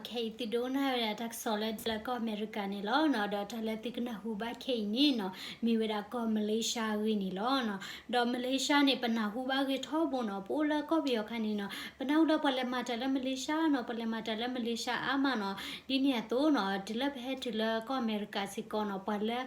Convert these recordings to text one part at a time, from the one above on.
ခဲအံၤသုဒိကနၣ်ဝဲဒၣ်တၢ်ကစီၣ်လၢ လၢကီၢ်အမဲရကၤန့ၣ်လီၤနီၤ. ဒီးတၢ်လၢသုကနၢ်ဟူဘၣ်ခဲအံၤန့ၣ်နီၤ မ့ၢ်ဝဲဒၣ်ကီၢ်မလ့ၡါအဂ့ၢ်န့ၣ်လီၤနီၤ. ဒီးမလ့ၡါန့ၣ် ပနၢ်ဟူဘၣ်ဂ့ၤထီဘိနီၤ. ပအိၣ်လၢကီၢ်ပယီၤခါန့ၣ်နီၤ ပနၢ်ဟူလၢပှၤလဲၤမၤတၢ်လၢမလ့ၡါနီၤ, ပှၤလဲၤမၤတၢ်လၢမလ့ၡါအါမးနီၤ. ဒ်န့ၣ်အသိးနီၤ တုၤလၢပဟဲတုၤလၢကီၢ်အမဲရကၤစ့ၢ်ကီးနီၤ ပှၤလၢ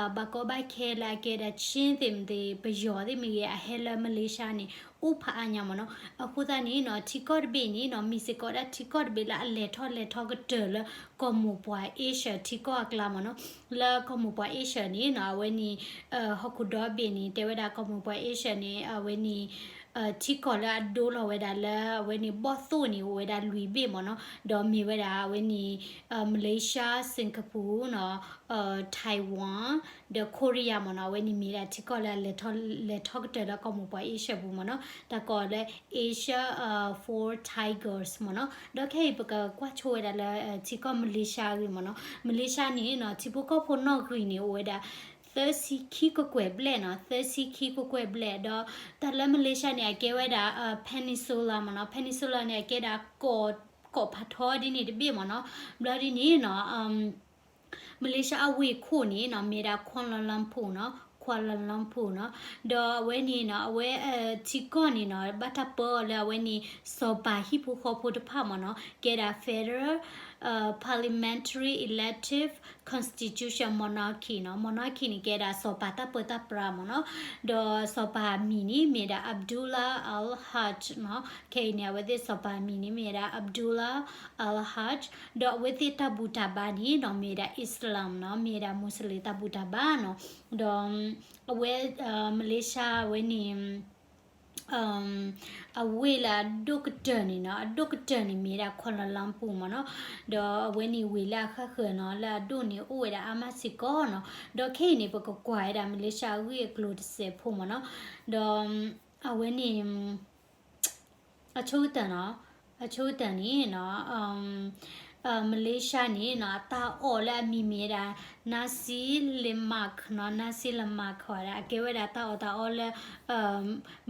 ဘၣ်ကီဘၣ်ခဲလၢအကဲဒၣ် Chin သ့ၣ်မ့ၢ်ဂ့ၤ ပယီၤသ့ၣ်မ့ၢ်ဂ့ၤ အဟဲလၢမလ့ၡါန့ၣ် အိၣ်ဖးအါညါမ့ၢ်နီၤ. အဃိသတးန့ၣ်နီၤ ထံကီၢ်တဘ့ၣ်န့ၣ်နီၤ မ့ၢ်စ့ၢ်ကီးဒၣ်ထံကီၢ်တဘ့ၣ်လၢအလဲၤထီၣ်လဲၤထီကတၢၢ်လၢကီၢ်မိၢ်ပှၢ် Asia ထံကီၢ်အကျါမ့ၢ်နီၤ. လၢကီၢ်မိၢ်ပှၢ် Asia န့ၣ်နီၤ အဝဲန့ၣ် ဟီၣ်ခိၣ်ဒီဘ့ၣ်န့ၣ် တဲဝဲဒၣ်ကီၢ်မိၢ်ပှၢ် Asia န့ၣ် အဝဲန့ၣ် ထံကီၢ်လၢအဒိလီၤဝဲဒၣ်လၢအဝဲန့ၣ်ဘီၣ်သိၣ်န့ၣ် အိၣ်ဝဲဒၣ်လွံၢ်ဘ့ၣ်မ့ၢ်နီၤ. ဒီးမ့ၢ်ဝဲဒၣ်အဝဲန့ၣ် Malaysia, Singapore နီၤ, Taiwan ဒီး Korea မ့ၢ်နီၤ. အဝဲန့ၣ်မ့ၢ်ဒၣ်ထံကီၢ်လၢအလဲၤထီၣ်လဲၤထီကတၢၢ်လၢကီၢ်မိၢ်ပှၢ် Asia ပူၤမ့ၢ်နီၤ. တၢ်ကိးလၢ Asia Four Tigers မ့ၢ်နီၤ. ဒီးခဲအံၤပကကွၢ်ဆိဝဲဒၣ်လၢ ထံကီၢ်မလ့ၡါအဂ့ၢ်မ့ၢ်နီၤ. မလ့ၡါန့ၣ်နီၤ ထံဖိကီၢ်ဖိနီၣ်ဂံၢ်န့ၣ် အိၣ်ဝဲဒၣ် သၢဆံခံကကွဲၢ်ဘျဲၣ်နီၤ, သၢဆံခံကကွဲၢ်ဘျဲၣ်. ဒီးတၢ်လၢမလ့ၡါန့ၣ် အကဲဝဲဒၣ် peninsula မ့ၢ်နီၤ. Peninsula န့ၣ် အကဲဒၣ် ကီၢ်ဖးထီဒ်န့ၣ်တဘ့ၣ်မ့ၢ်နီၤ. ဘျီဒ်န့ၣ်နီၤ မလ့ၡါအဝ့ၢ်ခိၣ်န့ၣ်နီၤ မ့ၢ်ဒၣ် Kuala Lumpur နီၤ, Kuala Lumpur နီၤ. ဒီးအဝဲန့ၣ်နီၤ အဝဲ ထံကီၢ်န့ၣ်နီၤ ဘၣ်တၢ်ပၢအီၤလၢအဝဲန့ၣ် စီၤပၤဟံၣ်ဖိဃီဖိတဖၣ်မ့ၢ်နီၤ ကဲဒၣ် federal parliamentary elective constitution monarchy နီၤ. Monarchy န့ၣ် ကဲဒၣ်စီၤပၤတၢ်ပၢတၢ်ပြးမ့ၢ်နီၤ. ဒီးစီၤပၤအမံၤန့ၣ် မ့ၢ်ဒၣ် Abdullah Al Haj နီၤ. ခဲအံၤန့ၣ် အဝဲသ့ၣ်စီၤပၤအမံၤန့ၣ် မ့ၢ်ဒၣ် Abdullah Al Haj. ဒီးအဝဲသ့ၣ်တၢ်ဘူၣ်တၢ်ဘါန့ၣ်နီၤ မ့ၢ်ဒၣ် Islam နီၤ, မ့ၢ်ဒၣ် Muslim တၢ်ဘူၣ်တၢ်ဘါနီၤ. ဒီးအဝဲ မလ့ၡါအဝဲန့ၣ် အဝ့ၢ်လၢအဒိၣ်ကတၢၢ်န့ၣ်နီၤ, အဒိၣ်ကတၢၢ်န့ၣ်မ့ၢ်ဒၣ် Kuala Lumpur မ့ၢ်နီၤ. ဒီးအဝဲန့ၣ်ဝ့ၢ်လၢအဃၣ်ဃၢၤနီၤ လၢအဒိၣ်န့ၣ်အိၣ်ဝဲဒၣ်အါမးစ့ၢ်ကီးနီၤ. ဒီးခဲအံၤန့ၣ် ပကကွၢ်ဝဲဒၣ် မလ့ၡါအဂ့ၢ်အကျိၤတစဲးဖိမ့ၢ်နီၤ. ဒီးအဝဲန့ၣ် အဆိကတၢၢ်နီၤ, အဆိကတၢၢ်န့ၣ်နီၤ မလ့ၡါန့ၣ်နီၤ အတၢ်အီၣ်လၢအမံၤမ့ၢ်ဝဲဒၣ် nasi lemak နီၤ, nasi lemak ဝဲဒၣ် အကဲဝဲဒၣ်တၢ်အီၣ်တၢ်အီလၢ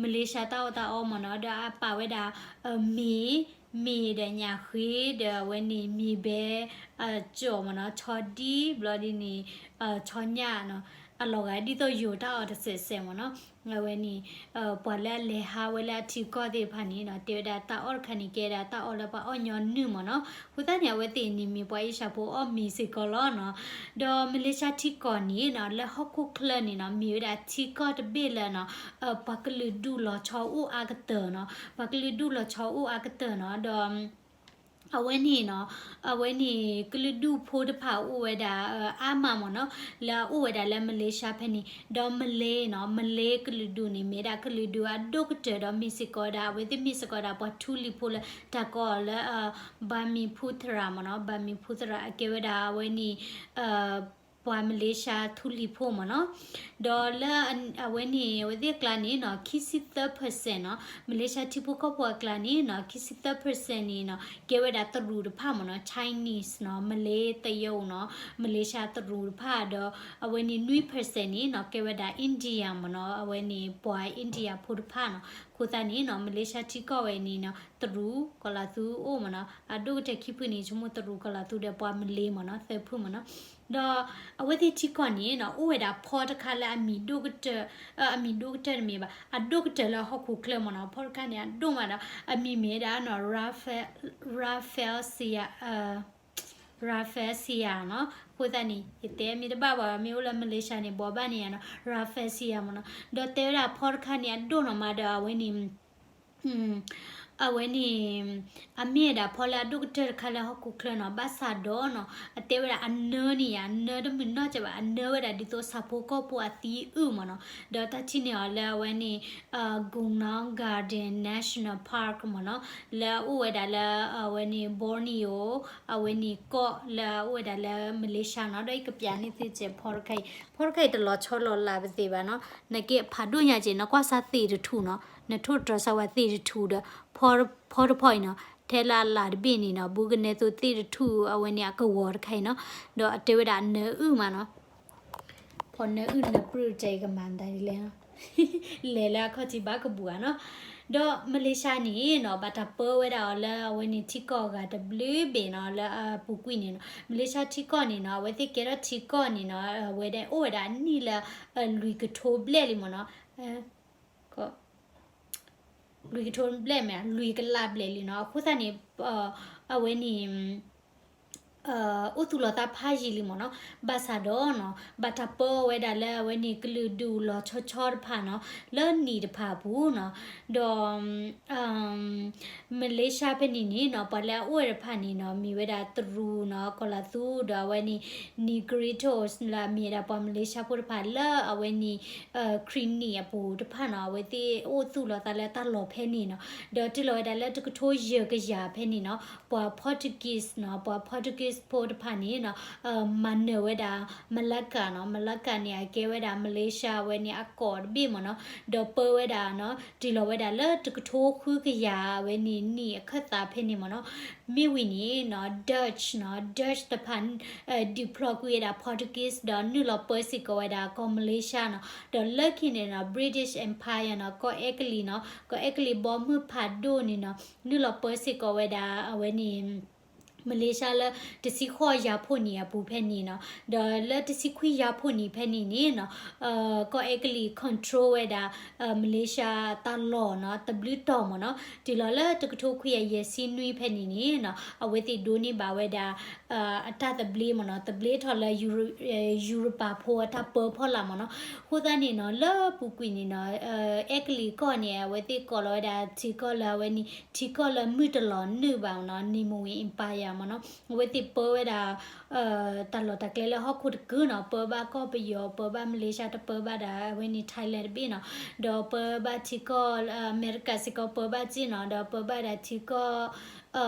မလ့ၡါတၢ်အီၣ်တၢ်အီမ့ၢ်နီၤ. ဒီးအပာ်ဝဲဒၣ် မ့ၤ, မ့ၤဒီးညၣ်ဃ့ ဒီးအဝဲန့ၣ် မ့ၤဘဲ ကၠီၣ်မ့ၢ်နီၤ, ဆီဒံၣ် ဘျီဒ်န့ၣ် ဆီညၣ်နီၤ, အလီၤဂာ်ဒ်သိးယိၤတၢ်အီၣ်တစဲးစဲးမ့ၢ်နီၤ. အဝဲန့ၣ် ပှၤလၢအလဲၤဟးဝဲလၢအထံကီၢ်သ့ၣ်တဖၣ်န့ၣ်နီၤ တဲဝဲဒၣ်တၢ်အီၣ်တခါန့ၣ် ကဲဒၣ်တၢ်အီၣ်လၢပှၤအီၣ်ညီနုၢ်မ့ၢ်နီၤ. အဃိသတးန့ၣ် အဝဲသ့ၣ်န့ၣ်မ့ၢ်ပှၤအ့ၡၢၣ်ဖိအီၣ်မ့ၤစ့ၢ်ကီးလီၤနီၤ. ဒီးမလ့ၡါထံကီၢ်န့ၣ်နီၤ လၢဟီၣ်ခိၣ်ချၢန့ၣ်နီၤ မ့ၢ်ဝဲဒၣ်ထံကီၢ်တဘ့ၣ်လၢနီၤ ပှၤကလုာ်ဒူၣ်လီၤဆီအိၣ်အါကတၢၢ်နီၤ, ပှၤကလုာ်ဒူၣ်လီၤဆီအိၣ်အါကတၢၢ်နီၤ. ဒီး အဝဲန့ၣ်နီၤ အဝဲန့ၣ် ကလုာ်ဒူၣ်ဖိတဖၣ်အိၣ်ဝဲဒၣ် အါမးမ့ၢ်နီၤ လၢအအိၣ်ဝဲဒၣ်လၢမလ့ၡါဖဲန့ၣ်, ဒီးမလ့နီၤ မလ့ကလုာ်ဒူၣ်န့ၣ် မ့ၢ်ဒၣ်ကလုာ်ဒူၣ်အဒိၣ်ကတၢၢ်ဒီးမ့ၢ်စ့ၢ်ကီးဒၣ် အဝဲသ့ၣ်မ့ၢ်စ့ၢ်ကီးဒၣ်ပှၤထူလံၤဖိလၢတၢ်ကိးအီၤလၢ Bumiputera မ့ၢ်နီၤ, Bumiputera အကဲဝဲဒၣ်အဝဲန့ၣ် ပှၤမလ့ၡါထူလံၤဖိမ့ၢ်နီၤ. ဒီးလၢအဝဲန့ၣ် အဝဲသ့ၣ်အကျါန့ၣ်နီၤ ခံဆံသၢ percent နီၤ, မလ့ၡါထံဖိကီၢ်ဖိအကျါန့ၣ်နီၤ ခံဆံသၢ percent န့ၣ်နီၤ ကဲဝဲဒၣ်တရူးတဖၣ်မ့ၢ်နီၤ, Chinese နီၤ, မလ့ တရုတ်နီၤ, မလ့ၡါတရူးတဖၣ်ဒီး အဝဲန့ၣ်နွံ percent န့ၣ်နီၤ ကဲဝဲဒၣ် India မ့ၢ်နီၤ, အဝဲန့ၣ်ပှၤ India ဖိတဖၣ်နီၤ. အဃိသတးန့ၣ်နီၤ မလ့ၡါထံကီၢ်ဝဲန့ၣ်နီၤ တရူးကီၤလၤသူအိၣ်မ့ၢ်နီၤ, အဒိၣ်ကတၢၢ်ခံဖုန့ၣ် ဆိကမိၣ်တရူးကီၤလၤသူဒီးပှၤမလ့မ့ၢ်နီၤ သၢဖုမ့ၢ်နီၤ. ဒီးအဝဲသ့ၣ်ထံကီၢ်န့ၣ်နီၤ အိၣ်ဝဲဒၣ်ဖီတခါလၢအမံၤဒိၣ်ကတၢၢ်, အမံၤဒိၣ်ကတၢၢ်တမ့ၢ်ဘၣ်, အဒိၣ်ကတၢၢ်လၢဟီၣ်ခိၣ်ချၢမ့ၢ်နီၤ, ဖီတခါန့ၣ် အဒိၣ်မးဒီး အမံၤမ့ၢ်ဝဲဒၣ်နီၤ Rafflesia, Rafflesia နီၤ. အဃိသတးန့ၣ် ယတဲမ့ၢ်တဘၣ်ဘၣ် မ့ၢ်အိၣ်လၢမလ့ၡါန့ၣ် ဘိးဘၣ်န့ၢ်ယၤနီၤ Rafflesia မ့ၢ်နီၤ. ဒီးတဲဝဲဒၣ်ဖီတခါန့ၣ် အဒိၣ်နီၤမးဒီး အဝဲန့ၣ် အဝဲန့ၣ် အမ့ၢ်ဝဲဒၣ်ဖီလၢအဒိၣ်ကတၢၢ်တခါလၢဟီၣ်ခိၣ်ချၢနီၤ, ဘၣ်ဆၣ်ဒီးနီၤ အတဲဝဲဒၣ်အနၢန့ၣ်ယါ အနၢတမုာ်နီၢ်ကဲဘၣ်, အနၢဝဲဒၣ်ဒ်သိးဆၣ်ဖိကီၢ်ဖိအသံအုၣ်မ့ၢ်နီၤ. ဒီးတၢ်ထံၣ်န့ၢ်အီၤလၢအဝဲန့ၣ် Gunung Garden National Park မ့ၢ်နီၤ, လၢအအိၣ်ဝဲဒၣ်လၢအဝဲန့ၣ် Borneo အဝဲန့ၣ်ကီၢ်လၢအအိၣ်ဝဲဒၣ်လၢမလ့ၡါနီၤ. ဒီးယကပျးန့ၢ်သုစဲးဖီတခါအံၤ, ဖီတခါအံၤတလီၤဆီလီၤလးပသ့ၣ်ဘၣ်နီၤ. နကဲဖးဒိၣ်ညါက့ၤ နကွၢ်စၢ်သ့ၣ်တထူၣ်နီၤ, နထိၣ်တြီၤစၢ်ဝဲသ့ၣ်တထူၣ်ဒီး ဖီတဖီအံၤနီၤ, ထဲလၢအလးတဘ့ၣ်န့ၣ်နီၤ ဘူးကနဲသိးသ့ၣ်တထူၣ် အဝဲန့ၣ်အကဝီၤတခါအံၤနီၤ, ဒီးအတဲဝဲဒၣ်အနၢအုၣ်မးနီၤ. ဖီနၢအုၣ်နၢပြၢၢ်တကဲအံၤကမၤမတၤဒ်လဲၣ်နီၤ, လဲၤလၢအခီၣ်ထံးဘၣ်ကဘူၣ်ဧါနီၤ. ဒီးမလ့ၡါန့ၣ်နီၤ ဘၣ်တၢ်ပၢဝဲဒၣ်အီၤလၢအဝဲန့ၣ်ထံကီၢ်အဂၤတဘျုးဘ့ၣ်နီၤ လၢအပူၤကွံာ်န့ၣ်နီၤ မလ့ၡါထံကီၢ်န့ၣ်နီၤ အဝဲသ့ၣ်ကဲထီၣ်ထံကီၢ်န့ၣ်နီၤ အဝဲဒၣ်အိၣ်ဝဲဒၣ်အနံၣ်လၢ လွံၢ်ကထိဘျဲၣ်လံမ့ၢ်နီၤ လွံၢ်ကထိဘျဲၣ်မ့ၢ် လွံၢ်ကလးဘျဲၣ်လံနီၤ အဃိသတးန့ၣ် အဝဲန့ၣ် အိၣ်သူၣ်လီၤသးဖးယံာ်လံမ့ၢ်နီၤ ဘၣ်ဆၣ်ဒီးနီၤ ဘၣ်တၢ်ပၢအီၤဝဲဒၣ်လၢအဝဲန့ၣ်ကလုာ်ဒူၣ်လီၤဆီဆီတဖၣ်နီၤ လၢနံၣ်တဖၣ်အပူၤနီၤ ဒီး မလ့ၡါဖဲန့ၣ်န့ၣ်နီၤ ပှၤလၢအအိၣ်ဝဲတဖၣ်န့ၣ်နီၤ မ့ၢ်ဝဲဒၣ်တရူးနီၤ ကီၤလၤသူ ဒီးအဝဲန့ၣ် Negritos လၢအမ့ၢ်ဝဲဒၣ်ပှၤမလ့ၡါဖိတဖၣ်လၢအဝဲန့ၣ် ခရံာ်နံၣ်အပူၤတဖၣ်နီၤ အဝဲသ့ၣ်အိၣ်သူၣ်လီၤသးလၢတၢ်လီၢ်ဖဲန့ၣ်နီၤ ဒီးတုၤလီၤဝဲဒၣ်လၢတကထိယဲၢ်ကယၤဖဲန့ၣ်နီၤ ပှၤ Portuguese နီၤ ပှၤ Portuguese ဖိတဖၣ်န့ၣ်နီၤ မၤနၢၤဝဲဒၣ် Malacca နီၤ Malacca န့ၣ် အကဲဝဲဒၣ်မလ့ၡါအဝဲန့ၣ်အကီၢ်တဘ့ၣ်မ့ၢ်နီၤ ဒီးပၢဝဲဒၣ်နီၤ တုၤလီၤဝဲဒၣ်လၢတကထိဃုကယၤအဝဲန့ၣ်နံၣ်အခၢၣ်သးဖဲန့ၣ်မ့ၢ်နီၤ မ့ၢ်ဝံၤန့ၣ်နီၤ Dutch နီၤ Dutch တဖၣ် ဒုးဖျိးကွံာ်ဝဲဒၣ် Portuguese ဒီးနုာ်လီၤပၢစ့ၢ်ကီးဝဲဒၣ်ကီၢ်မလ့ၡါနီၤ ဒီးလၢခံန့ၣ်နီၤ British Empire နီၤ ကီၢ်အဲကလံးနီၤ ကီၢ်အဲကလံးဘီမုၢ်ဖးဒိၣ်န့ၣ်နီၤ နုာ်လီၤပၢစ့ၢ်ကီးဝဲဒၣ်အဝဲန့ၣ် မလ့ၡါလၢတဆံဃိးယၤဖှိၣ်နံၣ်အပူၤဖဲန့ၣ်နီၤ ဒီးလၢတဆံခွံယၤဖှိၣ်နံၣ်ဖဲန့ၣ်န့ၣ်နီၤ ကီၢ်အဲကလံး control ဝဲဒၣ် မလ့ၡါတၢ်လီၢ်နီၤ တဘျုးတီၢ်မ့ၢ်နီၤ တုၤလီၤလၢတကထိခွံကယၤယဲၢ်ဆံနွံဖဲန့ၣ်န့ၣ်နီၤ အဝဲသ့ၣ်ဒိးန့ၢ်ဘၣ်ဝဲဒၣ် အတၢ်သဘျ့မ့ၢ်နီၤ သဘျ့ထီၣ်လၢ ယူရပၤဖိအတၢ်ပၢဖီလာ်မ့ၢ်နီၤ အဃိသတးန့ၣ်နီၤ လၢပူၤကွံာ်န့ၣ်နီၤ အဲကလံးကီၢ်န့ၣ် အဝဲသ့ၣ်ကိးလီၤဝဲဒၣ်ထံကီၢ်လၢအဝဲန့ၣ် ထံကီၢ်လၢမုၢ်တလီၤနုာ်ဘၣ်မ့ၢ်နီၤ Nimwe Empire မ့ၢ်နီၤ အဝဲသ့ၣ်ပၢဝဲဒၣ် တၢ်လီၢ်တၢ်ကျဲလၢဟီၣ်ခိၣ်တကုာ်နီၤ ပၢဘၣ်ကီၢ်ပယီၤ ပၢဘၣ်မလ့ၡါ တပၢဘၣ်ဒၣ်အဝဲန့ၣ် Thailand တဘ့ၣ်နီၤ ဒီးပၢဘၣ်ထံကီၢ် အမဲရကၤစ့ၢ်ကီးပၢဘၣ်က့ၢ်နီၤ ဒီးပၢဘၣ်ဒၣ်ထံကီၢ်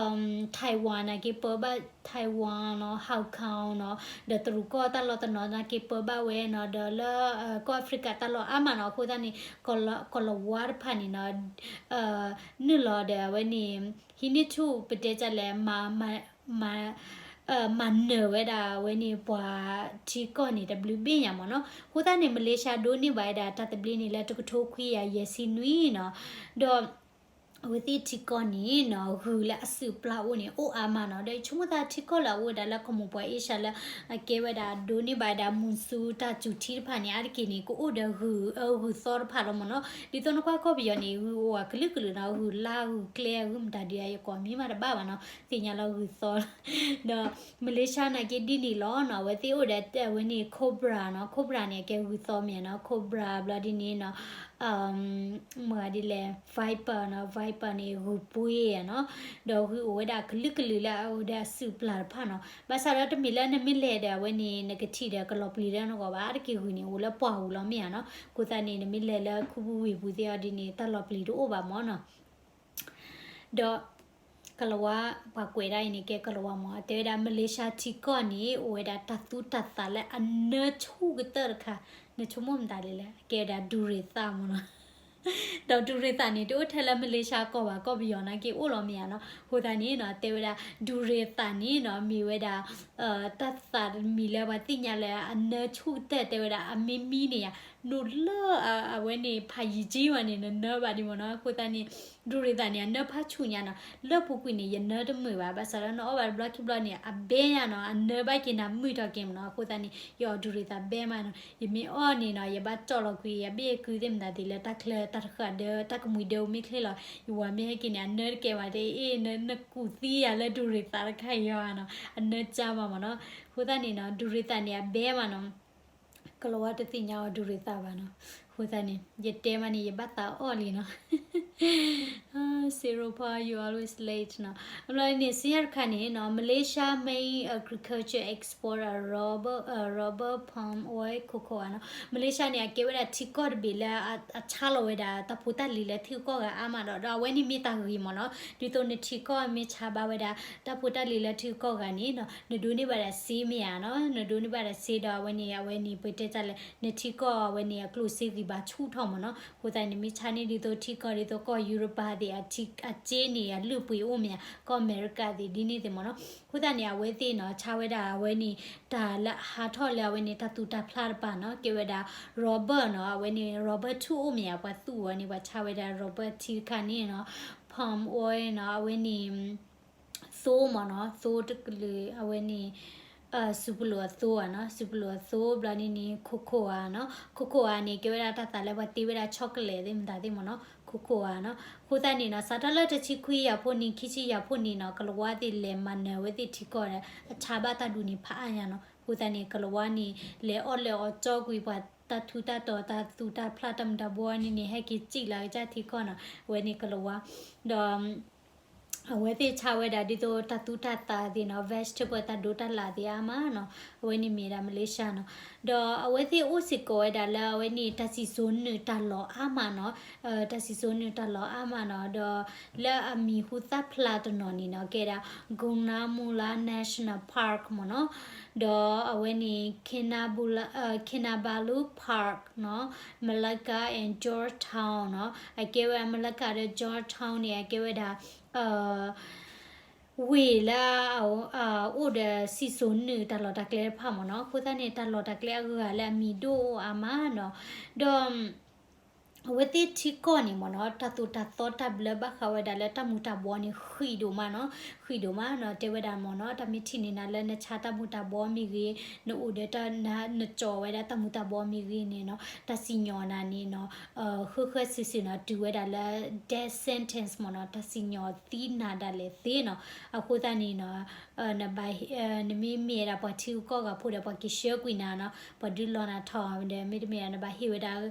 Taiwan နာ်က့ပၢဘၣ် Taiwan နီၤ Hong Kong နီၤ ဒီးတရူးကီၢ်တၢ်လီၢ်တနီၤနာ်က့ပၢဘၣ်ဝဲနီၤ ဒီးလၢ ကီၢ်အဖရံကၤတၢ်လီၢ်အါမးနီၤ အဃိသတးန့ၣ် ကီၢ်လီၤဝါတဖၣ်န့ၣ်နီၤ နုာ်လီၤဒီးအဝဲန့ၣ် ဟံးန့ၢ်ဆူၣ်ပတဲတၢ်လဲၣ် မၤနၢၤဝဲဒၣ်အဝဲန့ၣ်ပှၤထံကီၢ်န့ၣ်တဘျုးဘ့ၣ်ညါမ့ၢ်နီၤ အဃိသတးန့ၣ် မလ့ၡါဒိးန့ၢ်ဘၣ်ဝဲဒၣ်တၢ်သဘျ့န့ၣ်လၢတကထိခွံကယၤယဲၢ်ဆံနွံနီၤ ဒီး အဝဲသ့ၣ်ထံကီၢ်န့ၣ်နီၤ ဂုၢ်လၢအစုၣ်ပျၢ်အိၣ်န့ၣ် အိၣ်အါမးနီၤ ဒီးယဆိကမိၣ်သးထံကီၢ်လၢအအိၣ်ဝဲဒၣ်လၢကီၢ်မိၢ်ပှၢ်အ့ရှါလၢ အကဲဝဲဒၣ်ဒိးန့ၢ်ဘၣ်ဝဲဒၣ် monsoon တၢ်စူၤထံတဖၣ်န့ၣ် အါတက့ၢ်န့ၣ် ကအိၣ်ဒီးဂုၢ် ဂုၢ်သီတဖၣ်လီၤမ့ၢ်နီၤ ဒ်သိးနကွၢ်ကီၢ်ပယီၤန့ၣ် ဂုၢ်အိၣ်ဝဲကလုာ်ကလုာ်နီၤ ဂုၢ်လါဂုၢ်ကျဲဂုၢ်မတၤဒုးယကိးမံၤမးတဘၣ်ဘၣ်နီၤ သ့ၣ်ညါလၢဂုၢ်သီ ဒီးမလ့ၡါနာ်က့ဒ်န့ၣ်လီၤနီၤ အဝဲသ့ၣ်အိၣ်ဒီးအဝဲန့ၣ် cobra နီၤ cobra န့ၣ် အကဲဂုၢ်သီမ့ၢ်နီၤ cobra ဘျီဒ်န့ၣ်နီၤ မ့ၢ်ဒ်လဲၣ် viper နီၤ viper န့ၣ် ဂုၢ်ပှ့ၤနီၤ ဒီးဂုၢ်အိၣ်ဝဲဒၣ်ကလုာ်ကလုာ်လၢအအိၣ်ဒီးအစုၣ်ပျၢ်တဖၣ်နီၤ ဘၣ်ဆၣ်ဒီးတမ့ၢ်လၢနမ့ၢ်လဲၤဒီးအဝဲန့ၣ် နကထံၣ်ဒီးကလီၤပျံၤလၢနဂီၢ်ဘၣ် အါတက့ၢ်ဂုၢ်န့ၣ် အိၣ်လၢပှၢ်ပူၤလီၤမ့ၢ်ဧါနီၤ အဃိသတးန့ၣ် နမ့ၢ်လဲၤလၢခူပူၤဝ့ၢ်ပူၤသ့ၣ်အီၤဒ်န့ၣ် တၢ်လီၤပျံၤတအိၣ်ဘၣ်မ့ၢ်နီၤ ဒီး ကလၤဝါ ပှၤကွဲးဒၣ်အံၤန့ၣ် ကဲကလၤဝါမ့ၢ် တဲဝဲဒၣ် မလ့ၡါထံကီၢ်န့ၣ် အိၣ်ဝဲဒၣ်တၢ်သူတၢ်သၣ်လၢအနၢဆူၣ်ကတၢၢ်တခါ နဆိကမိၣ်မတၤလဲၣ်လဲၣ် ကဲဝဲဒၣ်ဒူရ့ၤသးမ့ၢ်နီၤ ဒီးဒူရ့ၤသးန့ၣ် တအိၣ်ထဲလၢမလ့ၡါကီၢ်ဘၣ် ကီၢ်ပယီၤနာ်က့အိၣ်လီၤမ့ၢ်ဧါနီၤ အဃိသတးန့ၣ်နီၤ တဲဝဲဒၣ် ဒူရ့ၤသးန့ၣ်နီၤ မ့ၢ်ဝဲဒၣ် တၢ်သၣ်တမံၤလၢပှၤသ့ၣ်ညါလၢအနၢဆူၣ်ကတၢၢ် တဲဝဲဒၣ်အမ့ၢ်မံန့ၣ်ယါ နအိၣ်လၢအဝဲန့ၣ် ဖးယံၤကံဝဲန့ၣ် နနၢဘၣ်ဒံးမ့ၢ်နီၤ အဃိသတးန့ၣ် ဒူရ့ၤသးန့ၣ် အနၢဖးဆူၣ်ညါနီၤ လၢပူၤကွံာ်န့ၣ် ယနၢတမုာ်ဘၣ် ဘၣ်ဆၣ်ဒီး နအီၣ်ဘၣ်တဘျီခံဘျီန့ၣ် အဘဲညါနီၤ အနၢဘၣ်က့ၤနၤမုာ်ထီၣ်က့ၤမ့ၢ်နီၤ အဃိသတးန့ၣ် ယအီၣ်ဒူရ့ၤသးဘဲမးနီၤ ယမ့ၢ်အီၣ်န့ၣ်နီၤ ယဘၣ်တီၢ်လီၤကွံာ် ယဘ့ၣ်ကုသ့ၣ်မတၤသ့ၣ်လၢတၢ်ချၢတၢ်တဃာ်ဒၢ တၢ်ကမှံၤဒၢမ့ၢ်ချ့လီၤ ယဝၤမ့ၢ်ဟဲက့ၤန့ၣ် အနၢတကဲဘၣ်တဲ အ့ၣ် နကူးသံယၤလၢဒူရ့ၤသးတခါအံၤယၤနီၤ အနၢကၢဘၣ်မ့ၢ်နီၤ အဃိသတးန့ၣ်နီၤ ဒူရ့ၤသးန့ၣ် အဘဲမးနီၤ ကလၤဝါတသ့ၣ်ညါအီၤဒူရ့ၤသးဘၣ်နီၤ အဃိသတးန့ၣ် ယတဲမးန့ၣ် ယဘၣ်သးအီၣ်လံနီၤ Zero Paul, you always late နီၤ အဘျီန့ၣ် စံးယါတခါန့ၣ်နီၤ Malaysia main agriculture export a rubber, rubber, palm oil, cocoa နီၤ မလ့ၡါန့ၣ် အကဲဝဲဒၣ်ထံကီၢ်တဘ့ၣ်လၢအဆါလီၤဝဲဒၣ် တၢ်ဖိတၢ်လံၤလၢထံကီၢ်ဂၤအါမးဒီး ဒီးအဝဲန့ၣ်မ့ၢ်တၢ်ဂ့ၤမ့ၢ်နီၤ ဒ်သိးနထံကီၢ်မ့ၢ်ဆါဘၣ်ဝဲဒၣ် တၢ်ဖိတၢ်လံၤလၢထံကီၢ်ဂၤန့ၣ်နီၤ နဒိးန့ၢ်ဘၣ်ဒၣ်စ့မ့ၢ်ဧါနီၤ နဒိးန့ၢ်ဘၣ်ဒၣ်စ့ဒီးအဝဲန့ၣ် အဝဲန့ၣ် ပတဲတၢ်လဲၣ် နထံကီၢ်အဝဲန့ၣ် အကျိၣ်စ့ဂံၢ် ဘၣ်ဆူၣ်ထီၣ်မ့ၢ်နီၤ. အဃိသတးန့ၣ် မ့ၢ်ဆါန့ၢ်ဒ်သိးထံကီၢ်ဒ်သိးကီၢ်ယူရပၤသ့ၣ် အစ့န့ၣ် အလုၢ်ပှ့ၤအိၣ်မ့ၢ်ဧါ, ကီၢ်အမဲရကၤသ့ၣ်ဒ်န့ၣ်သ့ၣ်မ့ၢ်နီၤ. အဃိသတးန့ၣ် အဝဲသ့ၣ်နီၤ ဆါဝဲဒၣ်အဝဲန့ၣ် တၢ်လၢဟးထီၣ်လၢအဝဲန့ၣ် တၢ်သူၣ်တၢ်ဖျးတပၤနီၤ ကဲဝဲဒၣ် Robert နီၤ. အဝဲန့ၣ် Robert ထူအိၣ်မ့ၢ်ဧါ ပှၤသူၣ်ဝဲန့ၣ် ပှၤဆါဝဲဒၣ် Robert ထံတခါန့ၣ်နီၤ palm oil နီၤ အဝဲန့ၣ် သိမ့ၢ်နီၤ သိတကလုာ် အဝဲန့ၣ် စူးပလိာ်အသိဧါနီၤ စူးပလိာ်အသိ ဘျီန့ၣ်န့ၣ် cocoa နီၤ cocoa န့ၣ် ကဲဝဲဒၣ်တၢ်သးလၢပှၤတ့ဝဲဒၣ် chocolate သ့ၣ်မတၤသ့ၣ်မ့ၢ်နီၤ cocoa နီၤ. အဃိသတးန့ၣ်နီၤ စးထီၣ်လၢတဆံခွံယၤဖိနံၣ် ခံဆံယၤဖိနံၣ်နီၤ ကလၤဝါသ့ၣ်လဲၤမၤနၢၤဝဲသ့ၣ်ထံကီၢ်ဒီး အဆါဘၣ်တၢ်ဒူၣ်န့ၣ်ဖးအါညါနီၤ. အဃိသတးန့ၣ် ကလၤဝါန့ၣ် လဲၤအီၣ်လဲၤအီကၠီကွံာ်ပှၤတၢ်ထူးတၢ်တီၤ တၢ်သူၣ်တၢ်ဖျး တၢ်မုာ်တၢ်ဘှီန့ၣ်န့ၣ် ဟဲက့ၤစံၣ်လၢကစၢ်ထံကီၢ်နီၤ အဝဲန့ၣ်ကလၤဝါ ဒီး အဝဲသ့ၣ်ဆါဝဲဒၣ်ဒ်သိးတၢ်သူတၢ်သးသ့ၣ်နီၤ vegetable တၢ်ဒိးတၢ်လၣ်သ့ၣ်အါမးနီၤ အဝဲန့ၣ်မ့ၢ်ဒၣ် Malaysia နီၤ. ဒီးအဝဲသ့ၣ်အိၣ်စ့ၢ်ကီးဝဲဒၣ်လၢအဝဲန့ၣ် တၢ်စံၣ်စိၤနုာ်တၢ်လီၢ်အါမးနီၤ တၢ်စံၣ်စိၤနုာ်တၢ်လီၢ်အါမးနီၤ ဒီးလၢအမံၤဟူသၣ်ဖျါတနီၤန့ၣ်နီၤ ကဲဒၣ် Gunung Mulu National Park မ့ၢ်နီၤ ဒီးအဝဲန့ၣ် Kinabalu Park နီၤ Malacca and George Town နီၤ အကဲဝဲ Malacca ဒီး George Town န့ၣ် အကဲဝဲဒၣ် ဝ့ၢ်လၢ အိၣ်ဒီးစံၣ်စိၤနုာ်တၢ်လီၢ်တၢ်ကျဲတဖၣ်မ့ၢ်နီၤ. အဃိသတးန့ၣ် တၢ်လီၢ်တၢ်ကျဲအဂၤလၢအမံၤဒိၣ်အါမးနီၤ ဒီး အဝဲသ့ၣ်ထံကီၢ်န့ၣ်မ့ၢ်နီၤ တၢ်သိၣ်တၢ်သီတၢ်ဘျၢဘၣ်ဃးဝဲဒၣ်လၢတၢ်မူၤတၢ်ဘှီန့ၣ် ဃံးဒိၣ်မးနီၤ ဃံးဒိၣ်မးနီၤ တဲဝဲဒၣ်မ့ၢ်နီၤ တၢ်မ့ၢ်ထံၣ်န့ၢ်နၤလၢနဆါတၢ်မူၤတၢ်ဘှီမ့ၢ်ဂ့ၤ နအိၣ်ဒီးတၢ် နကၠီၣ်ဝဲဒၣ်တၢ်မူၤတၢ်ဘှီမ့ၢ်ဂ့ၤန့ၣ်နီၤ တၢ်စံၣ်ညီၣ်နၤန့ၣ်နီၤ ဃၢဃၢစုာ်စုာ်နီၤ တုၤဝဲဒၣ်လၢ death sentence မ့ၢ်နီၤ တၢ်စံၣ်ညီၣ်သံနၤဒၣ်လဲာ်သ့နီၤ. အဃိသတးန့ၣ်နီၤ နဘၣ် နမ့ၢ်မ့ၢ်ဝဲဒၣ်ပှၤထံဂုၤကီၢ်ဂၤဖိဒီး ပှၤကဆှၢကွံာ်နၤနီၤ ပှၤဒုးလီၤနၤထီၣ်ဒီး မ့တမ့ၢ်ဒီး နဘၣ်ဟ့ၣ်ဝဲဒၣ်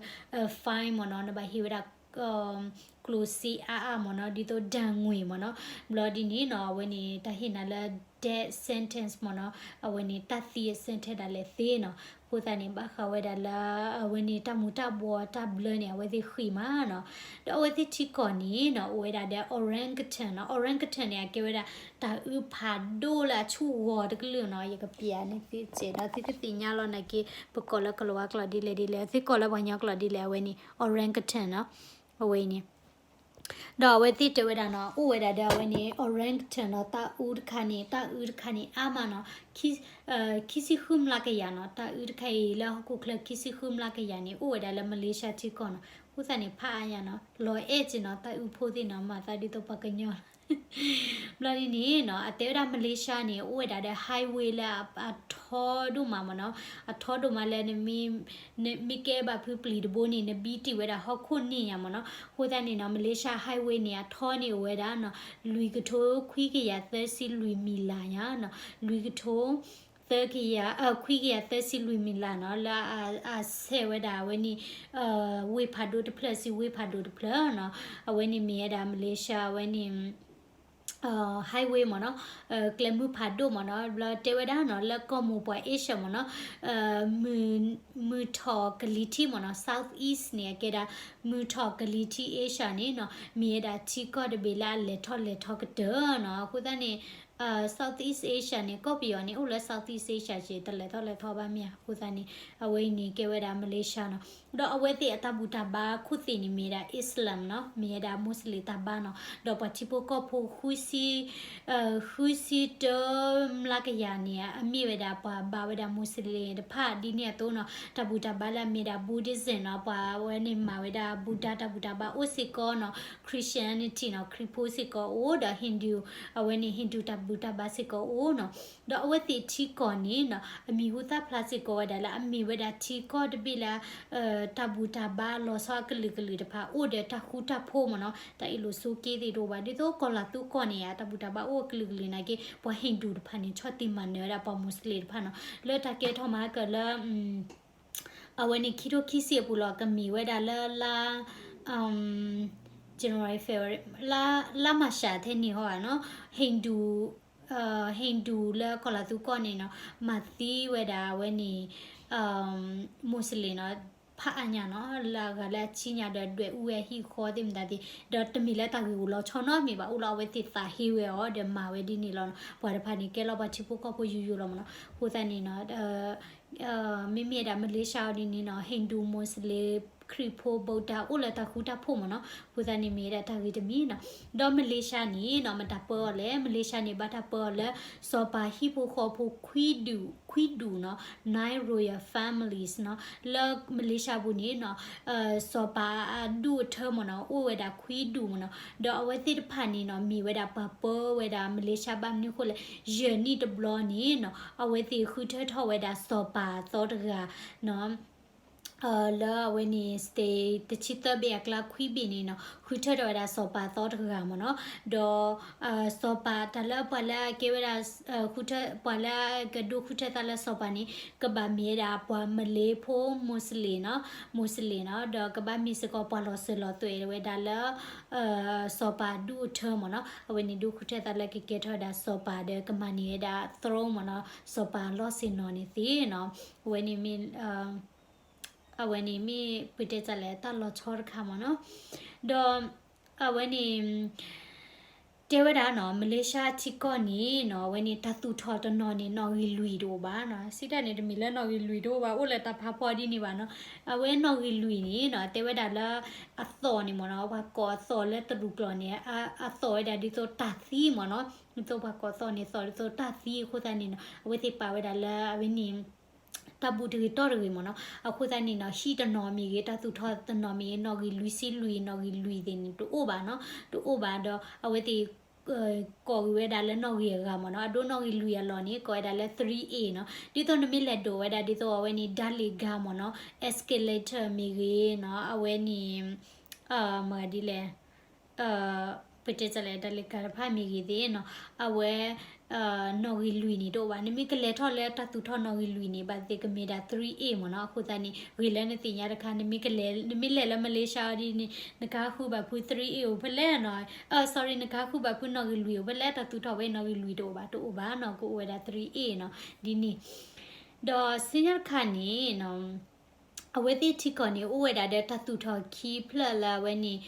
fine မ့ၢ်နီၤ နဘၣ်ဟ့ၣ်ဝဲဒၣ် ကျိၣ်စ့အါအါမ့ၢ်နီၤ ဒ်သိးဒၢငွေမ့ၢ်နီၤ. ဘျီဒ်န့ၣ်နီၤ အဝဲန့ၣ် တၢ်ဟ့ၣ်နၤလၢ death sentence မ့ၢ်နီၤ အဝဲန့ၣ် တၢ်သံအ sentence ဒၣ်လဲာ်သ့နီၤ. အဃိသတးန့ၣ် ဘၣ်ဃးဝဲဒၣ်လၢ အဝဲန့ၣ် တၢ်မူၤတၢ်ဘှီတၢ်ဘျၢန့ၣ် အဝဲသ့ၣ်ဃံးမးနီၤ. ဒီးအဝဲသ့ၣ်ထံကီၢ်န့ၣ်နီၤ အိၣ်ဝဲဒၣ်ဒီး orangutan နီၤ. Orangutan န့ၣ် အကဲဝဲဒၣ် တၢ်အုးဖးဒိၣ်လၢအဆူၣ်ဂီၤတကလုာ်နီၤ. ယကပျးန့ၢ်သုစဲးဒီး သုကသ့ၣ်ညါလီၤနာ်က့ ပကိးလၢကလၤဝါကျိာ်ဒ်လဲၣ်ဒ်လဲၣ် သုကိးလၢပှၤကညီကျိာ်ဒ်လဲၣ် အဝဲန့ၣ် orangutan နီၤ. အဝဲန့ၣ် ဒီးအဝဲသ့ၣ်တဲဝဲဒၣ်နီၤ အိၣ်ဝဲဒၣ်ဒီးအဝဲန့ၣ် orangutan နီၤ တၢ်အုးတခါန့ၣ် တၢ်အုးတခါန့ၣ် အါမးနီၤ ခံဆံဃုမျးကယၤနီၤ. တၢ်အုးတခါအံၤလၢဟီၣ်ခိၣ်ချၢခံဆံဃုမျးကယၤန့ၣ် အိၣ်ဝဲဒၣ်လၢ Malaysia ထံကီၢ်နီၤ. အဃိသတးန့ၣ် ဖးအါညါနီၤ လီၤအဲၣ်က့နီၤ တၢ်အုးဖိသ့ၣ်နီၤ မၤသးဒ်သိးပှၤကညီ ဘျီဒ်န့ၣ်နီၤ အတဲဝဲဒၣ် Malaysia န့ၣ် အိၣ်ဝဲဒၣ်ဒီး highway လၢအထီဒိၣ်မးမ့ၢ်နီၤ အထီဒိၣ်မးလၢ နမ့ၢ်ကဲဘၣ်ဖုပျံၤတဘိန့ၣ် နဘံတ့ၢ်ဝဲဒၣ်ဟီၣ်ခိၣ်န့ၣ်ညါမ့ၢ်နီၤ. အဃိသတးန့ၣ်နီၤ Malaysia highway န့ၣ် အထီန့ၣ်အိၣ်ဝဲဒၣ်နီၤ လွံၢ်ကထိခွံကယၤသၢဆံလွံၢ်မံၤလးညါနီၤ လွံၢ်ကထိ သၢကယၤ ခွံကယၤသၢဆံလွံၢ်မံၤလးနီၤ လၢအဆဲးဝဲဒၣ်အဝဲန့ၣ် ဝ့ၢ်ဖးဒိၣ်တဖျၢၣ်ဆူဝ့ၢ်ဖးဒိၣ်တဖျၢၣ်နီၤ. အဝဲန့ၣ်မ့ၢ်ဝဲဒၣ် Malaysia အဝဲန့ၣ် highway မ့ၢ်နီၤ ကျဲမုၢ်ဖးဒိၣ်မ့ၢ်နီၤ ဘျီတဲဝဲဒၣ်နီၤ လၢကီၢ်မိၢ်ပှၢ် Asia မ့ၢ်နီၤ မုၢ်ထီၣ်ကလံၤထံးမ့ၢ်နီၤ South East န့ၣ် အကဲဒၣ် မုၢ်ထီၣ်ကလံၤထံး Asia န့ၣ်နီၤ မ့ၢ်ဝဲဒၣ်ထံကီၢ်တဘ့ၣ်လၢအလဲၤထီၣ်လဲၤထီကတၢၢ်နီၤ. အဃိသတးန့ၣ် Southeast Asia န့ၣ် ကီၢ်ပယီၤန့ၣ် အိၣ်လၢ Southeast Asia က့ တလဲၤထီၣ်လဲၤထီဘၣ်မ့ၢ်ဧါ. အဃိသတးန့ၣ် အဝဲအံၤန့ၣ် ကဲဝဲဒၣ် Malaysia နီၤ ဒီးအဝဲသ့ၣ်အတၢ်ဘူၣ်တၢ်ဘါခိၣ်သ့ၣ်န့ၣ် မ့ၢ်ဝဲဒၣ် Islam နီၤ မ့ၢ်ဝဲဒၣ် Muslim တၢ်ဘါနီၤ. ဒီးပှၤထံဖိကီၢ်ဖိ ဃုဆံ ဃုဆံတၢမျးကယၤန့ၣ် အမ့ၢ်ဝဲဒၣ်ပှၤဘါဝဲဒၣ် Muslim တဖၣ်ဒ်န့ၣ်အသိးနီၤ. တၢ်ဘူၣ်တၢ်ဘါလၢအမ့ၢ်ဒၣ် Buddhism နီၤ ပှၤဝဲန့ၣ်မၤဝဲဒၣ် Buddha တၢ်ဘူၣ်တၢ်ဘါအိၣ်စ့ၢ်ကီးနီၤ. Christianity နီၤ ခရံာ်ဖိစ့ၢ်ကီးအိၣ် ဒီး Hindu အဝဲန့ၣ် Hindu တၢ်ဘူၣ်တၢ်ဘါစ့ၢ်ကီးအိၣ်နီၤ. ဒီးအဝဲသ့ၣ်ထံကီၢ်န့ၣ်နီၤ အမံၤဟူသၣ်ဖျါစ့ၢ်ကီးဝဲဒၣ်လၢ အမ့ၢ်ဝဲဒၣ်ထံကီၢ်တဘ့ၣ်လၢ တၢ်ဘူၣ်တၢ်ဘါလီၤဆီအကလုာ်ကလုာ်တဖၣ် အိၣ်ဒီးတၢ်ဃူတၢ်ဖိးမ့ၢ်နီၤ. တၢ်အ့ၣ်လိာ်ဆိးက့သ့ၣ်တအိၣ်ဘၣ် ဒ်သိးကီၢ်လၤသူကီၢ်န့ၣ် တၢ်ဘူၣ်တၢ်ဘါအိၣ်အကလုာ်ကလုာ်နာ်က့ ပှၤ Hindu တဖၣ်န့ၣ် ဆီၣ်တံၢ်မၤနၢၤဝဲဒၣ်ပှၤ Muslim တဖၣ်နီၤ. လၢတၢ်ကဲထီၣ်မၤကၢၢ်လၢ အဝဲန့ၣ် ခံထိခံဆံအပူၤလီၤ ကမ့ၢ်ဝဲဒၣ်လၢလါ January February လါ လါမၢ်ၡးထဲန့ၣ်ဟီဧါနီၤ Hindu Hindu လၢကီၢ်လၤသူကီၢ်န့ၣ်နီၤ မၤသံဝဲဒၣ်အဝဲန့ၣ် Muslim နီၤ ဖးအါညါနီၤ လၢအဂၤလၢအဆံညါဒီးဒွဲၣ်အူဝဲအဟံၣ်ဃီသ့ၣ်မတၤသ့ၣ် ဒီးတမ့ၢ်လၢတၢ်ဂ့ၢ်အိၣ်လီၤဆီနီတမ့ၢ်ဘၣ် အိၣ်လၢအဝဲသ့ၣ်သးဟ့ဝဲအီၤဒီးမၤဝဲဒ်န့ၣ်လီၤနီၤ. ပှၤတဖၣ်န့ၣ် ကဲလီၤပှၤထံဖိကီၢ်ဖိယိယိလီၤမ့ၢ်နီၤ. အဃိသတးန့ၣ်နီၤ မ့မ့ၢ်ဒၣ် Malaysia ဒ်န့ၣ်နီၤ Hindu Muslim ခရံာ်ဖိ ဗုဒ္ဓ အိၣ်လၢတၢ်ဃူတၢ်ဖိးမ့ၢ်နီၤ. အဃိသတးန့ၣ်မ့ၢ်ဝဲဒၣ်တၢ်ဂ့ၢ်တမံၤနီၤ. ဒီးမလ့ၡါန့ၣ်နီၤ မတၤပၢအီၤလဲၣ်, မလ့ၡါန့ၣ် ဘၣ်တၢ်ပၢအီၤလၢ စီၤပၤဟံၣ်ဖိဃီဖိ ခွံဒူၣ်, ခွံဒူၣ်နီၤ, nine royal families နီၤ. လၢမလ့ၡါပူၤန့ၣ်နီၤ စီၤပၤအဒူၣ်အထၢမ့ၢ်နီၤ အိၣ်ဝဲဒၣ်ခွံဒူၣ်မ့ၢ်နီၤ. ဒီးအဝဲသ့ၣ်တဖၣ်န့ၣ်နီၤ မ့ၢ်ဝဲဒၣ်ပှၤပၢဝဲဒၣ်မလ့ၡါ ဘၣ်မနုၤအဃိလဲၣ်, ယဲၢ်နံၣ်တဘျီန့ၣ်နီၤ အဝဲသ့ၣ်ဃုထၢထီၣ်ဝဲဒၣ်စီၤပၤအသီတဂၤနီၤ လၢအဝဲန့ၣ် state တဆံသၢဘ့ၣ်အကျါ ခွံဘ့ၣ်န့ၣ်နီၤ ဃုထၢထီၣ်ဝဲဒၣ်စီၤပၤအသီတဂၤမ့ၢ်နီၤ. ဒီး စီၤပၤတၢ်လၢပှၤလၢအကဲဝဲဒၣ် ပှၤလၢအကဒိးဃုထၢသးလၢစီၤပၤန့ၣ် ကဘၣ်မ့ၢ်ဝဲဒၣ်ပှၤမလ့ဖိ Muslim နီၤ, Muslim နီၤ. ဒီးကဘၣ်မ့ၢ်စ့ၢ်ကီးပှၤလီၤစၢၤလီၤသွဲၣ်ဝဲဒၣ်လၢ စီၤပၤဒူၣ်အထၢမ့ၢ်နီၤ. အဝဲန့ၣ်ဒိးဃုထၢသးလၢကကဲထီၣ်ဝဲဒၣ်စီၤပၤဒီးကမၤန့ၢ်ဝဲဒၣ် throne မ့ၢ်နီၤ, စီၤပၤလီၢ်ဆ့ၣ်နီၤန့ၣ်သ့နီၤ. အဝဲန့ၣ်မ့ၢ် အဝဲန့ၣ်မ့ၢ်ပတဲတၢ်လဲၣ် တၢ်လီၤဆီတခါမ့ၢ်နီၤ. ဒီးအဝဲန့ၣ် တဲဝဲဒၣ်နီၤ မလ့ၡါထံကီၢ်န့ၣ်နီၤ အဝဲန့ၣ်တၢ်သူၣ်ထီၣ်တနီၤန့ၣ် နီၣ်ဂံၢ်လွံၢ်တအိၣ်ဘၣ်နီၤ. စံးတၢ်န့ၣ် တမ့ၢ်လၢနီၣ်ဂံၢ်လွံၢ်တအိၣ်ဘၣ် အိၣ်လၢတၢ်ဖးဖီဒ်န့ၣ်ဘၣ်နီၤ. အဝဲနီၣ်ဂံၢ်လွံၢ်န့ၣ်နီၤ တဲဝဲဒၣ်လၢ အသီၣ်န့ၣ်မ့ၢ်နီၤ ပှၤကိးအသီၣ်လၢတရူးကျိာ်န့ၣ် အသီၣ်ဝဲဒၣ်ဒ်သိးတၢ်သံမ့ၢ်နီၤ. ဒ်သိးပှၤကိးသီၣ်န့ၣ် သီၣ်ဒ်သိးတၢ်သံအဃိသတးန့ၣ်နီၤ အဝဲသ့ၣ်ပာ်ဝဲဒၣ်လၢအဝဲန့ၣ် တၢ်ဘူၣ်တဂ့ၤတီၢ်တဂ့ၤမ့ၢ်နီၤ. အဃိသတးန့ၣ်နီၤ ဟံၣ်တနီၤမ့ၢ်ဂ့ၤ တၢ်သူၣ်ထီၣ်တနီၤမ့ၢ်ဂ့ၤ နီၣ်ဂံၢ်လွံၢ်ဆံလွံၢ် နီၣ်ဂံၢ်လွံၢ်သ့ၣ်န့ၣ် တအိၣ်ဘၣ်နီၤ, တအိၣ်ဘၣ်ဒီး အဝဲသ့ၣ် ကိးက့ၤဝဲဒၣ်လၢနီၣ်ဂံၢ်အဂၤမ့ၢ်နီၤ. အဒိနီၣ်ဂံၢ်လွံၢ်အလီၢ်န့ၣ် ကိးဝဲဒၣ်လၢ three A နီၤ. ဒ်သိးနမ့ၢ်လဲၤဒိးဝဲဒၣ် ဒ်သိးအဝဲန့ၣ် ဓာတ်လှေကားမ့ၢ်နီၤ, escalator မ့ၢ်ဂ့ၤနီၤ, အဝဲန့ၣ် မၤဒ်လဲၣ် ပတဲတၢ်လဲၣ် ဓာတ်လှေကားတဖၣ်မ့ၢ်ဂ့ၤသ့ၣ်နီၤ, အဝဲ နီၣ်ဂံၢ်လွံၢ်န့ၣ်တအိၣ်ဘၣ်. နမ့ၢ်ကလဲၤထီၣ်လၢတၢ်သူၣ်ထီၣ်နီၣ်ဂံၢ်လွံၢ်န့ၣ် ဘၣ်သ့ၣ်သ့ၣ်ကမ့ၢ်ဒၣ် three A မ့ၢ်နီၤ. အဃိသတးန့ၣ် ဂ့ၤလၢနသ့ၣ်ညါတခါ နမ့ၢ်ကလဲၤ နမ့ၢ်လဲၤလၢမလ့ၡါဒ်န့ၣ် နကဃုဘၣ်ဖု three A အိၣ်ဖဲလဲၣ်နီၤ, sorry နကဃုဘၣ်ဖုနီၣ်ဂံၢ်လွံၢ်အိၣ်ဖဲလဲၣ်, တၢ်သူၣ်ထီၣ်ဝဲနီၣ်ဂံၢ်လွံၢ်တအိၣ်ဘၣ်, တအိၣ်ဘၣ်နီၤ, ကအိၣ်ဝဲဒၣ် three A နီၤ ဒ်န့ၣ်. ဒီးစံးညါတခါန့ၣ်နီၤ အဝဲသ့ၣ်ထံကီၢ်န့ၣ် အိၣ်ဝဲဒၣ်ဒီးတၢ်သူၣ်ထီၣ်ခံဖျၢၣ်လၢအဝဲန့ၣ်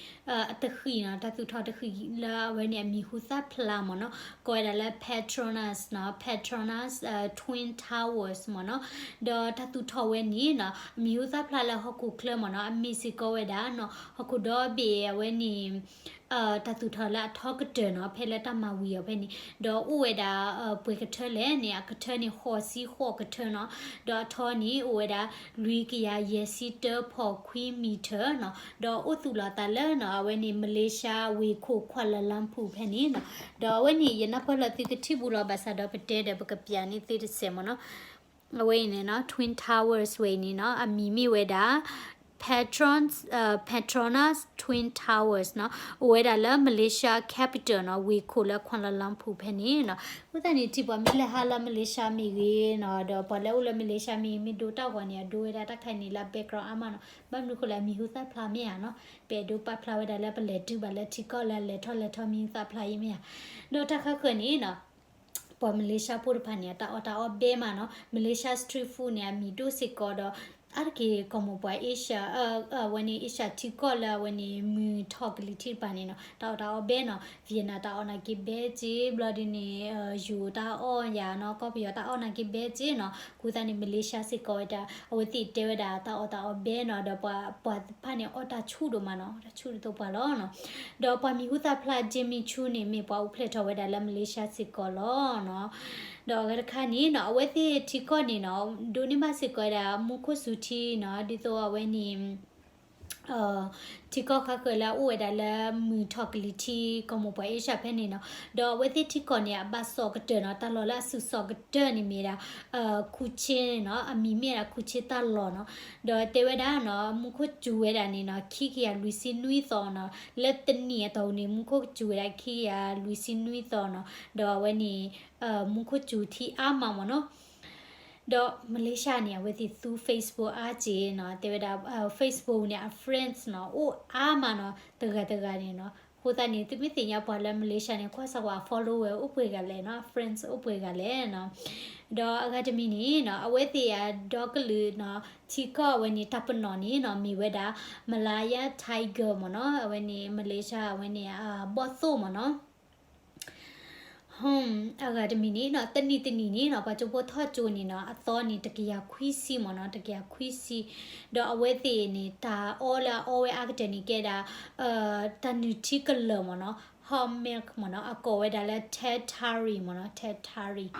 အတဃံးနီၤ, တၢ်သူၣ်ထီၣ်တဃံးလၢအဝဲန့ၣ် အမံၤဟူသၣ်ဖျါမ့ၢ်နီၤ, ကိးဝဲဒၣ်လၢ Petronas နီၤ, Petronas Twin Towers မ့ၢ်နီၤ. ဒီးတၢ်သူၣ်ထီၣ်ဝဲန့ၣ်နီၤ အမံၤဟူသၣ်ဖျါလၢဟီၣ်ခိၣ်ချၢမ့ၢ်နီၤ, အမ့ၢ်စ့ၢ်ကီးဝဲဒၣ်နီၤ ဟီၣ်ခိၣ်ဒီဘ့ၣ်အဝဲန့ၣ် တၢ်သူၣ်ထီၣ်လၢအထီကတၢၢ်နီၤ, ဖဲလၢတၢ်မၤဝံၤအီၤဖဲန့ၣ်, ဒီးအိၣ်ဝဲဒၣ် ပှဲၤကထၢလဲၣ်န့ၣ် အကထၢန့ၣ် ဃိးဆံဃိးကထၢနီၤ, ဒီးအထီန့ၣ် အိၣ်ဝဲဒၣ် လွံၢ်ကယၤယဲၢ်ဆံတၢဖီၣ်ခွံမံထၢနီၤ, ဒီးအိၣ်သူၣ်လီၤသးလၢနီၤ အဝဲန့ၣ် မလ့ၡါဝ့ၢ်ခိၣ် Kuala Lumpur ဖဲန့ၣ်နီၤ, ဒီးအဝဲန့ၣ် ယနၢ်ပၢၢ်လၢသုကထံၣ်ဘူးလီၤ ဘၣ်ဆၣ်ဒီးပတဲဒီးပကပျးန့ၢ်သုတစဲးမ့ၢ်နီၤ. အဝဲအံၤန့ၣ်နီၤ Twin Towers ဝဲအံၤန့ၣ်နီၤ အမံၤမ့ၢ်ဝဲဒၣ် Petronas, Petronas Twin Towers နီၤ, အိၣ်ဝဲဒၣ်လၢ Malaysia capital နီၤ, ဝ့ၢ်ခိၣ်လၢ Kuala Lumpur ဖဲန့ၣ်နီၤ. အဃိသတးန့ၣ် ထံၣ်ပှၤမ့ၢ်လဲၤဟးလၢ Malaysia မ့ၢ်ဂ့ၤနီၤ, ဒီးပှၤလၢအိၣ်လၢ Malaysia မ့ၢ်ဂ့ၤ မ့ၢ်ဒိတၢ်ဂီၤန့ၣ် အဒိဝဲဒၣ်တၢ်ခါန့ၣ်လၢ background အါမးနီၤ, ဘၣ်မနုၤဃိလဲၣ် အမံၤဟူသၣ်ဖျါမ့ၢ်ဧါနီၤ, ပအဲၣ်ဒိးပာ်ဖျါဝဲဒၣ်လၢပလဲၤတုၤဘၣ်လၢထံကီၢ်လၢအလဲၤထီၣ်လဲၤထီမံၤဟူသၣ်ဖျါအံၤမ့ၢ်ဧါ. ဒီးတၢ်ခါဃၢၤန့ၣ်နီၤ ပှၤမလ့ၡါဖိတဖၣ်န့ၣ် တၢ်အီၣ်တၢ်အီဘဲမးနီၤ, မလ့ၡါ street food န့ၣ် အမံၤဒိၣ်စ့ၢ်ကီးဒီး အါတက့ၢ်ကီၢ်မိၢ်ပှၢ် Asia, အဝဲန့ၣ် Asia ထံကီၢ်လၢအဝဲန့ၣ် မုၢ်ထီၣ်ကလံၤထံးတဖၣ်န့ၣ်နီၤ တၢ်အီၣ်တၢ်အီဘဲနီၤ, Vietnam တၢ်အီၣ်နာ်က့ဘဲက့ၤ ဘျီဒ်န့ၣ် ယိၤတၢ်အီၣ်ယၤနီၤ, ကီၢ်ပယီၤတၢ်အီၣ်နာ်က့ဘဲက့ၤနီၤ, အဃိသတးန့ၣ် မလ့ၡါစ့ၢ်ကီးဝဲဒၣ် အဝဲသ့ၣ်တဲဝဲဒၣ်တၢ်အီၣ်တၢ်အီဘဲနီၤ, ဒီးပှၤ ပှၤတဖၣ်န့ၣ် အီၣ်တၢ်ဆူၣ်ဒိၣ်မးနီၤ, တၢ်ဆူၣ်ဒ်သိးပှၤလီၤနီၤ. ဒီးပှၤမံၤဟူသၣ်ဖျါ Jimmy Choo န့ၣ် မ့ၢ်ပှၤအိၣ်ဖျဲၣ်ထီၣ်ဝဲဒၣ်လၢမလ့ၡါစ့ၢ်ကီးလီၤနီၤ. ဒီးအဂၤတခါန့ၣ်နီၤ အဝဲသ့ၣ်ထံကီၢ်န့ၣ်နီၤ ဒိးန့ၢ်ဘၣ်စ့ၢ်ကီးဝဲဒၣ် မူခိၣ်စူၤထံနီၤ, ဒ်သိးအဝဲန့ၣ် ထံကီၢ်ခါဃၢၤလၢအအိၣ်ဝဲဒၣ်လၢမုၢ်ထီၣ်ကလံၤထံး ကီၢ်မိၢ်ပှၢ် Asia ဖဲန့ၣ်နီၤ, ဒီးအဝဲသ့ၣ်ထံကီၢ်န့ၣ် အဘၣ်စီၣ်ကတၢၢ်နီၤ, တၢ်လီၢ်လၢအစုးစီၣ်ကတၢၢ်န့ၣ်မ့ၢ်ဒၣ် ခူၣ်ဆ့နီၤ, အမံၤမ့ၢ်ဒၣ်ခူၣ်ဆ့တၢ်လီၢ်နီၤ. ဒီးတဲဝဲဒၣ်နီၤ မူခိၣ်စူၤဝဲဒၣ်န့ၣ်နီၤ ခံကယၤလွံၢ်ဆံနွံသီနီၤ, လၢတနံၣ်အတီၢ်ပူၤန့ၣ် မူခိၣ်စူၤဝဲဒၣ်ခံကယၤလွံၢ်ဆံနွံသီနီၤ, ဒီးအဝဲန့ၣ် မူခိၣ်စူၤထံအါမးမ့ၢ်နီၤ. ဒီးမလ့ၡါန့ၣ် အဝဲသ့ၣ်သူ Facebook အါက့နီၤ, တဲဝဲဒၣ် Facebook န့ၣ် အ friends နီၤ အိၣ်အါမးနီၤ, တဂၤတဂၤန့ၣ်နီၤ. အဃိသတးန့ၣ် သုမ့ၢ်သ့ၣ်ညါပှၤလၢမလ့ၡါန့ၣ် ကွၢ်စၢ်ကွၢ် အ follower အိၣ်ပှဲၤဂၤလဲၣ်နီၤ, friends အိၣ်ပှဲၤဂၤလဲၣ်နီၤ. ဒီးအဂၤတမံၤန့ၣ်နီၤ အဝဲသ့ၣ်အဒီကလုာ်နီၤ ထံကီၢ်အဝဲန့ၣ် တၢ်ပနီၣ်န့ၣ်နီၤ မ့ၢ်ဝဲဒၣ် Malaya Tiger မ့ၢ်နီၤ, အဝဲန့ၣ် မလ့ၡါအဝဲန့ၣ် အဘီၣ်သိၣ်မ့ၢ်နီၤ. ဟွမ်, အဂၤတမံၤန့ၣ်နီၤ, တနံၤတနံၤန့ၣ်နီၤ, ပှၤကၠိဖိထီၣ်ကၠိန့ၣ်နီၤ, အသီန့ၣ် တကယၤခွံဆံမ့ၢ်နီၤ, တကယၤခွံဆံ, ဒီးအဝဲသ့ၣ်န့ၣ် တၢ်အီလၢအအီဝဲအါကတၢၢ်န့ၣ်ကဲဒၣ် တၢ်နုၢ်ထံကလၢာ်မ့ၢ်နီၤ, hot milk မ့ၢ်နီၤ, အကိးဝဲဒၣ်လၢ Teh Tarik မ့ၢ်နီၤ, Teh Tarik.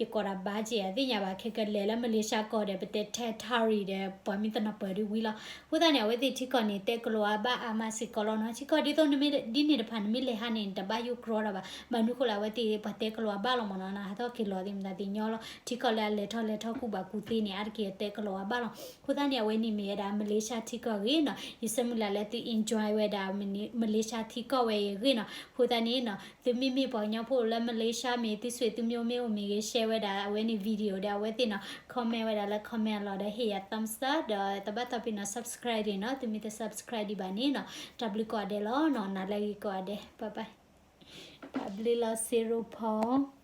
ယကိးဒၣ်ဘၣ်က့ၤ အသ့ၣ်ညါဘၣ်, ခဲကလဲၤလၢ Malaysia ကီၢ်ဒီး ပတဲ Teh Tarik ဒီး ပှၤမ့ၢ်တနၢ်ပၢၢ်ဒ်ဝံၤလီၤ. အဃိသတးန့ၣ် အဝဲသ့ၣ်ထံကီၢ်န့ၣ် တဲကလီၤဝါဘၣ်အါမးစ့ၢ်ကီးလီၤနီၤ. ထံကီၢ်ဒ်သိးနမ့ၢ်ဒ်န့ၣ်တဖၣ် နမ့ၢ်လဲၤဟးန့ၣ် တဘၣ်ယိၣ်ကြီတၢ်ဘၣ်. ဘၣ်မနုၤဃိလဲၣ် အဝဲသ့ၣ်ပှၤတဲကလီၤဝါဘၣ်လီၤမ့ၢ်နီၤ, နဟးထီၣ်က့ၤလီၤသ့ၣ်မတၤသ့ၣ်ညီလီၤ. ထံကီၢ်လၢအလဲၤထီၣ်လဲၤထီၣ်ကူၣ်ဘၣ်ကူၣ်သ့န့ၣ် အါတက့ၢ်တဲကလီၤဝါဘၣ်လီၤ. အဃိသတးန့ၣ် အဝဲန့ၣ်မ့ၢ်ဝဲဒၣ် Malaysia ထံကီၢ်အဂ့ၢ်နီၤ. ယဆၢမုၢ်လၢ်လၢသု enjoy ဝဲဒၣ် Malaysia ထံကီၢ်ဝဲအံၤအဂ့ၢ်နီၤ. အဃိသတးန့ၣ်နီၤ သုမ့မ့ၢ်ပှၤကညီဖိလၢ Malaysia မ့ၢ် သုဆွေသုမျိုးမ့ၢ်အိၣ်မ့ၢ်ဂ့ၤ share ဝဲဒၣ်အဝဲန့ၣ် video ဒီးအဝဲသ့ၣ်နီၤ comment ဝဲဒၣ်လၢ comment အလီၢ်ဒီး ဟ့ၣ်ယၤ thumbs up ဒီးတဘၣ်သးပ့ၤနီၤ subscribe ဒံးနီၤ. သုမ့ၢ်တ subscribe ဒံးဘၣ်န့ၣ်နီၤ တၢ်ဘျုးကိးဂၤဒဲးလီၤနီၤ, နၤလၢအဂ့ၤကိးဂၤဒဲး, bye bye. တၢ်ဘျုးလီၤ စ့ရိဖီ